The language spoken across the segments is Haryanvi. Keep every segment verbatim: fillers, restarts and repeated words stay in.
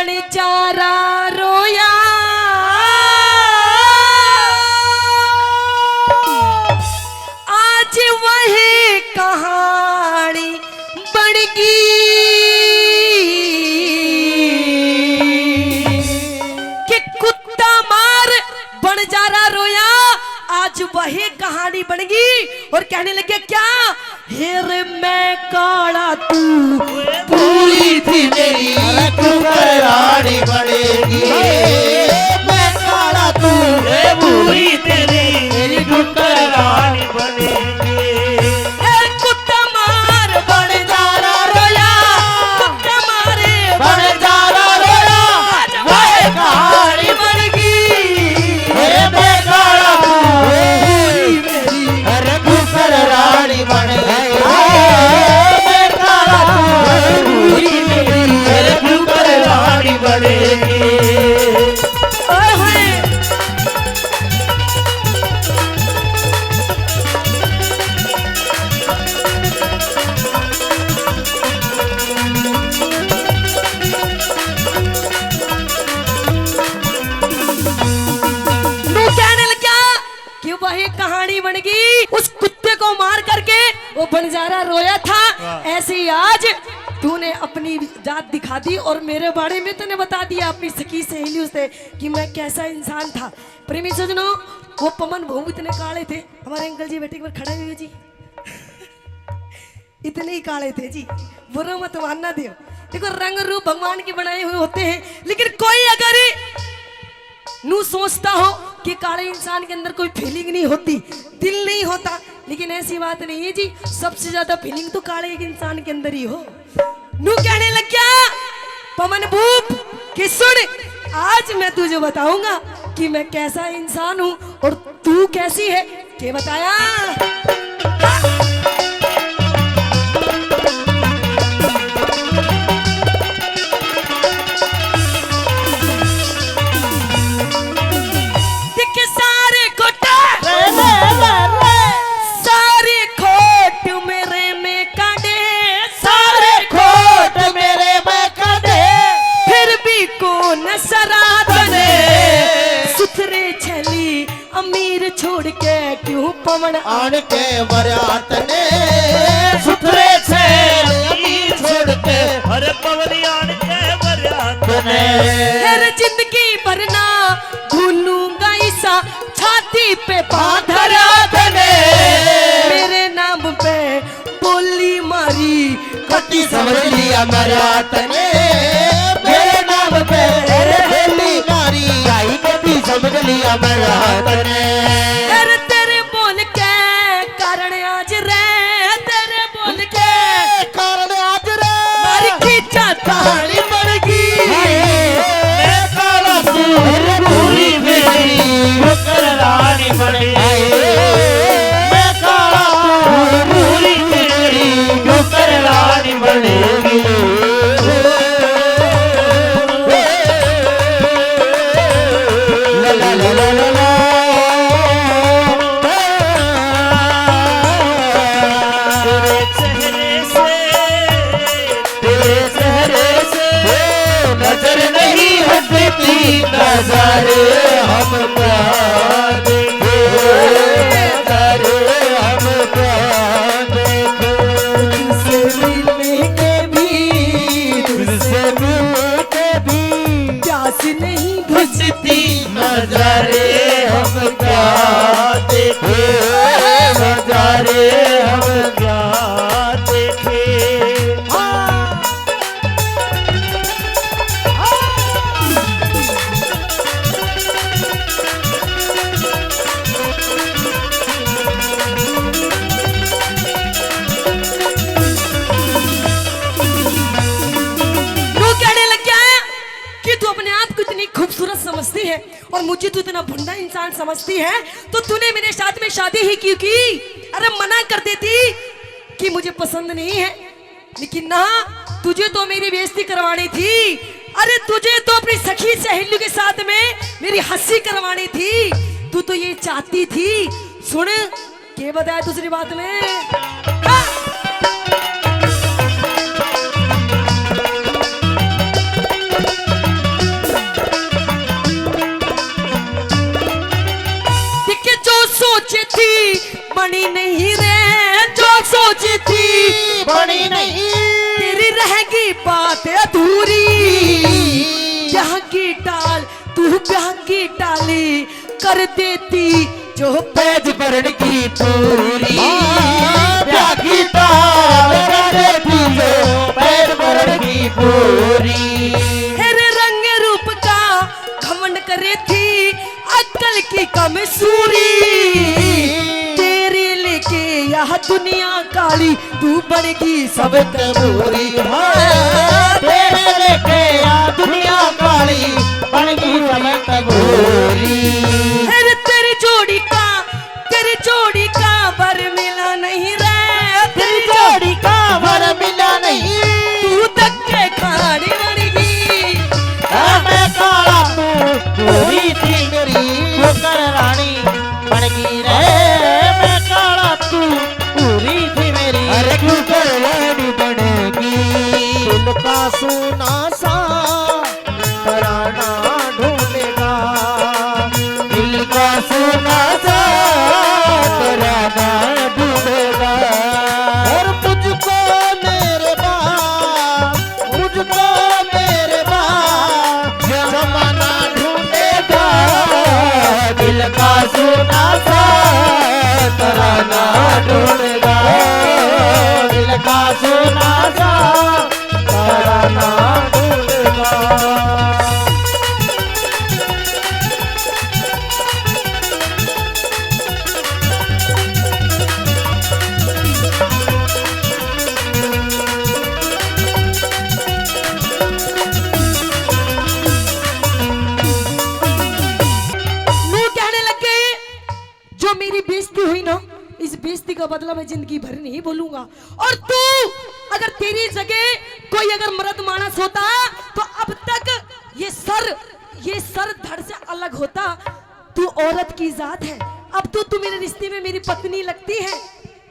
बंजारा रोया, आज वही कहानी बन गई कि कुत्ता मार बंजारा रोया। आज वही कहानी बन गई और कहने लगे क्या, "हे रे मैं काला तू पूरी थी मेरी, अरे तू कर रानी बनेगी। मैं काला तू, ए पूरी तेरी, मेरी तू कर रानी बनेगी।" ए कुत्ता मार बंजारा रोया, कुत्ता मारे बंजारा रोया, आज वही कहानी बन गई। अरे मैं काला तू पूरी मेरी, अरे तू कर रानी बन गई। मैं काला तू पूरी मेरी, अरे तू कर रानी बनेगी। ओए होए। नू कहने लग गया कि वही कहानी बन गई। उस कुत्ते को मार करके वो बंजारा रोया था। वाह। ऐसे ही आज तूने अपनी जात दिखा दी और मेरे बारे में तूने बता दिया अपनी सखी सहेलियों से कि मैं कैसा इंसान था। प्रेमी सजनों, वो पवन भाऊ इतने काले थे, हमारे अंकल जी बैठे, एक बार खड़े हुए जी। इतने ही काले थे जी, बुरा मत मानना दियो। देखो, रंग रूप भगवान के बनाए हुए होते हैं, लेकिन कोई अगर नू सोचता हो कि काले इंसान के अंदर कोई फीलिंग नहीं होती, दिल नहीं होता, लेकिन ऐसी बात नहीं है जी। सबसे ज्यादा फीलिंग तो काले एक इंसान के अंदर ही हो। नू कहने लग गया पवन भूप कि सुन, आज मैं तुझे बताऊंगा कि मैं कैसा इंसान हूँ और तू कैसी है, के बताया? दिख सारे खोटे, सारे खोट मेरे में काटे, सारे खोट मेरे में काटे, फिर भी कौन सरात ने सुथरे छली अमीर छोड़ के क्यों पवन आन के बरात ने, सुथरे छल अमीर छोड़ के, अरे पवन आन के बरात ने। अरे जिंदगी भर ना भूलूंगा इसा छाती पे बांध रात ने, मेरे नाम पे बोली मारी, कती समझ लिया मरात ने, मेरे नाम पे तेरे बोली मारी, भाई कती समझ लिया मरात ने। अरे तेरे बोल के कारण आज रे, तेरे बोल के कारण आज रे, मारी खींचा ताली बन गई। मैं काला तू पूरी मेरी, नौकर रानी बन गई। मैं काला तू पूरी मेरी, नौकर रानी बन गई। ला, ला, ला, ला, ला, ला। तेरे चेहरे से, तेरे चेहरे से नजर नहीं हटती, नजर हम क्या देखे, नजर हम क्या देखे। तुझसे मिलने के भी, तुझसे मिलने के भी प्यास नहीं बुझती, नजारे हम क्या देखे, नजारे हम क्या देखे। हाँ। हाँ। नू कहने लग गया है कि तू अपने आप को इतनी खूबसूरत समझती है और मुझे तू इतना भुंडा इंसान समझती है, तो तूने मेरे साथ में शादी ही क्यों की? अरे मना कर देती कि मुझे पसंद नहीं है, लेकिन ना, तुझे तो मेरी बेइज्जती करवानी थी। अरे तुझे तो अपनी सखी सहेलियों के साथ में मेरी हंसी करवानी थी। तू तो ये चाहती थी। सुन, के बताया दूसरी बात में? हाँ। बनी नहीं। तेरी रहेगी बात अधूरी, ब्याह की टाल, तू ब्याह की टाली कर देती जो पैज भरण की पूरी। हाँ, ब्याह की टाल कर देती जो पैज भरण की पूरी। तेरे रंग रूप का घमंड करे थी, अक्ल की कमजोरी। तेरे लेके यह दुनिया काली, तू बन गई सब तै भूरी। हाँ, तेरे लेके यह दुनिया काली, बन गई सब तै भूरी। अरे तेरी जोड़ी का, तेरी जोड़ी का वर मिला नहीं रे। तेरी जोड़ी का वर मिला नहीं। तू धक्के खानी बन गई। हाँ, मैं काला तू भूरी थी मेरी, ठोकर रानी बन गई रे। मैं काला तू भूरी थी मेरी, अरे ठोकर रानी बन गई। दिल का सोना सा तराना ढूंढेगा, दिल का सोना सा तराना ढूंढेगा। और मुझको मेरे बाप, मुझको मेरे बाप जमाना ढूंढेगा, दिल का सोना सा तराना ढूंढेगा, दिल का सोना सा तराना ढूंढेगा। नू कहने लग गए, जो मेरी बेइज्जती हुई ना, इस बेइज्जती का बदला मैं जिंदगी भर नहीं बोलूंगा। और तू, अगर तेरी जगह कोई अगर मर्द मानस होता, तो अब तक ये सर, ये सर धड़ से अलग होता। तू औरत की जात है, अब तो तू मेरे रिश्ते में मेरी पत्नी लगती है,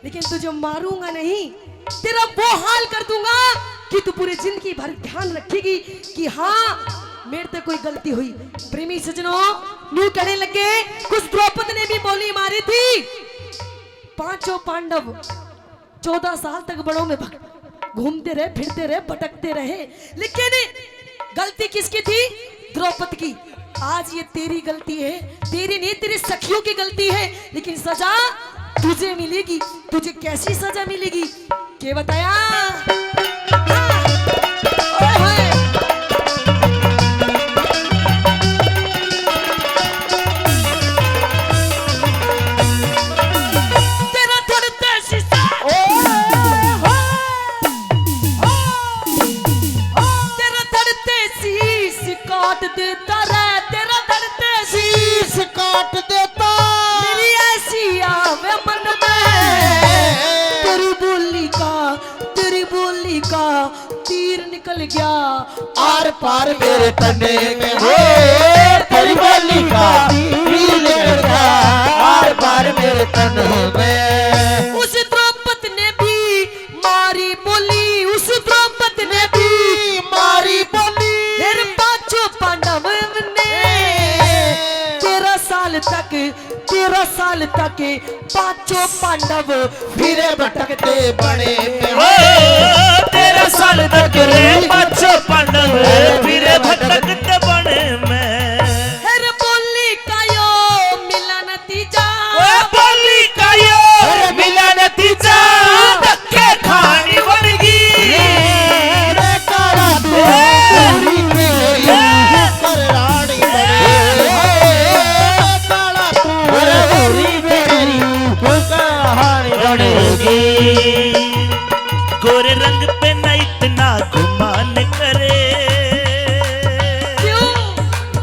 लेकिन तुझे मारूंगा नहीं, तेरा वो हाल कर दूंगा कि तू पूरी जिंदगी भर ध्यान रखेगी कि हाँ, मेरे ते कोई गलती हुई। प्रेमी सजनों, न्यू कहने लगे, कुछ द्रौपद ने भी बोली मारी थी, पांचों पांडव चौदह साल तक वनों में भट-, घूमते रहे, फिरते रहे, भटकते रहे, लेकिन गलती किसकी थी? द्रौपद की। आज ये तेरी गलती है, तेरी नहीं, तेरी सखियों की गलती है, लेकिन सजा तुझे मिलेगी। तुझे कैसी सजा मिलेगी, के बताया? हाँ। ओए होए। तेरा धड़ते शीशा। ओए होए। तेरा धड़ते शीश काट देता रे, तेरा धड़ते शीश काट देता। मेरी ऐसी आवे मन में, तेरी बोली का, तेरी बोली का तीर निकल गया आर पार मेरे तने में। हो, तेरी बोली का तीर निकल गया आर पार मेरे तने में। उस द्रौपद ने भी मारी बोली, उस द्रौपद ने भी मारी बोली। फिर पांचों पांडव ने तेरह साल तक, तेरह साल तक पांचों पांडव फिरे भटकते बने में। ओ, तेरह साल तक रे पांचों पांडव फिरे भटकते बने में। फिर बोली कायो मिलन तीजा। ओ बोली कायो, अरे मिलन तीजा, धक्के खानी बन गई। रे काला तू ए, पूरी मेरी ए, पर रानी बन गई। ए, काला तू, अरे पूरी मेरी पर रानी बन गई। गोरे रंग पे ना इतना गुमान करे। क्यों?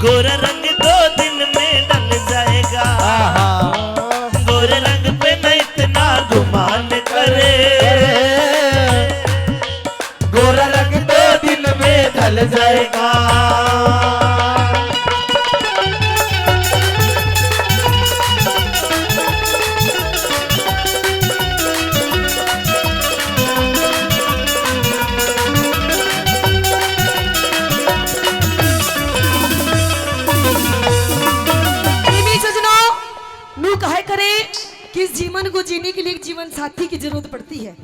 गोरा रंग दो दिन में ढल जाएगा। आहा। गोरे रंग पे न इतना गुमान करे। गोरा रंग दो दिन में ढल जाएगा। प्रेमी सजनों, नू कहा करे कि इस जीवन को जीने के लिए एक जीवन साथी की जरूरत पड़ती है।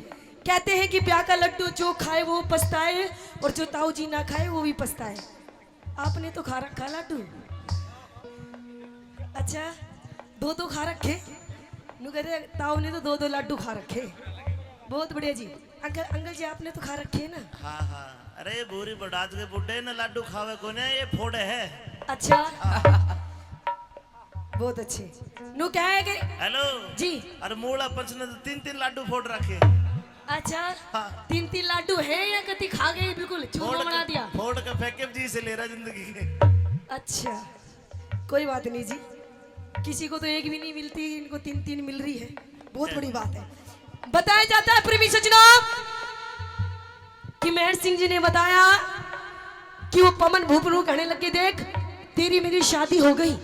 कहते हैं कि ब्याह का लड्डू जो खाए वो पछताए, और जो ताऊ जी ना खाए वो भी पछताए। आपने तो खा रखा लाडू। अच्छा, दो दो खा रखे। नु कहते ताऊ ने तो दो दो लाडू खा रखे। बहुत बढ़िया जी। अंकल, अंकल जी, आपने तो खा रखे हैं ना? हाँ, हाँ। अरे, भूरी बडाज के बुड्ढे ने लाडू खावे कोने, ये फोड़े है। अच्छा। हाँ। बहुत अच्छे। नु क्या है कि हेलो। जी। अरे, मूला पंच ने तो तीन तीन लाडू फोड़ रखे। अच्छा। हाँ। तीन तीन लाडू है या कति खा गए, बिल्कुल चूरमा फोड़ के, बना दिया? फोड़ के फेंके जी से ले रहा जिंदगी के। अच्छा, कोई बात नहीं जी, किसी को तो एक भी नहीं मिलती, इनको तीन तीन मिल रही है, बहुत बड़ी बात है। बताया जाता है प्रेमी सज्जनों कि मेहर सिंह जी ने बताया कि वो पवन भूप नू कहने लगे, देख, तेरी मेरी शादी हो गई,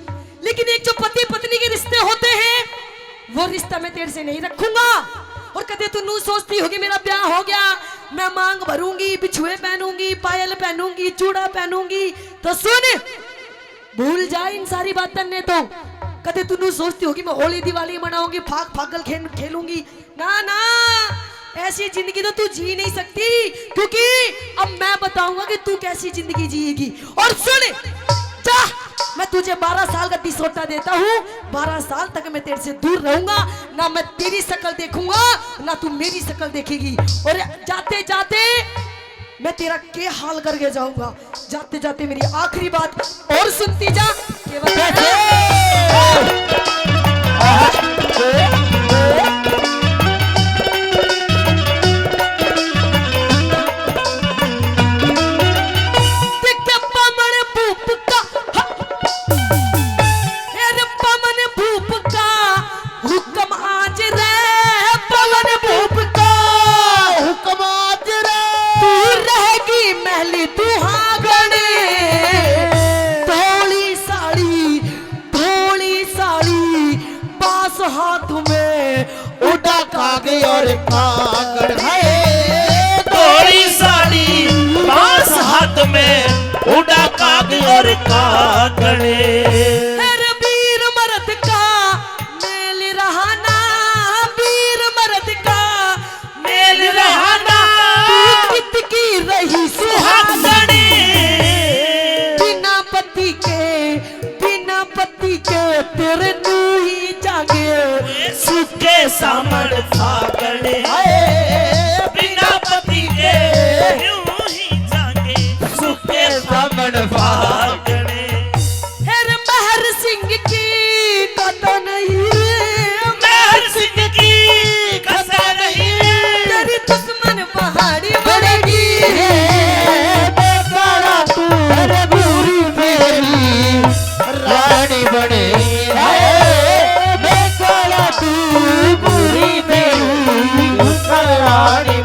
लेकिन एक जो पति पत्नी के रिश्ते होते हैं, वो रिश्ता मैं तेरे से नहीं रखूंगा। और कदे तू नू सोचती होगी, मेरा ब्याह हो गया, मैं मांग भरूंगी, बिछुए पहनूंगी, पायल पहनूंगी, चूड़ा पहनूंगी, तो सुन, भूल जा इन सारी बातों ने। तो कदे तू नू सोचती होगी, मैं होली दिवाली मनाऊंगी, फाग फागल खेल खेलूंगी, ना ना, ऐसी जिंदगी तो तू जी नहीं सकती, क्योंकि अब मैं बताऊंगा कि तू कैसी जिंदगी जिएगी। और सुन, जा, मैं तुझे बारह साल का दिसोटा देता हूँ, बारह साल तक मैं तेरे से दूर रहूंगा, ना मैं तेरी शक्ल देखूंगा, ना तू मेरी शक्ल देखेगी। और जाते जाते मैं तेरा के हाल करके जाऊंगा। जाते जाते मेरी आखिरी बात और सुनती जा। केवल देख पवन भूप का, हे रे पवन भूप का हुक्म आज रे, पवन भूप का हुक्म आज रे। तू रहेगी महली दुहागण, धोली साड़ी, धोली साड़ी, बांस हाथ में, उड़ा काग और कागड़ है। धोली साड़ी, बांस हाथ में, उड़ा काग और कागड़। हे रे वीर मर्द का मेल रहा ना, वीर मर्द का मेल रहा ना। तू कित की रही सुहागण। सुहागण। बिना पति के, बिना पति के तेरे नू ही जागे सुखे सामण फागण। हाय, बिना पति के यूं ही जागे सुखे सामण फागण। हे रे मेहर सिंह की कथा नहीं, मेहर सिंह की कथा नहीं। तेरी दुश्मन पहाड़ी बनेगी। हे बेकारा तू, अरे भूरी मेरी रानी बने। हे बेकारा तू, भूरी मेरी रानी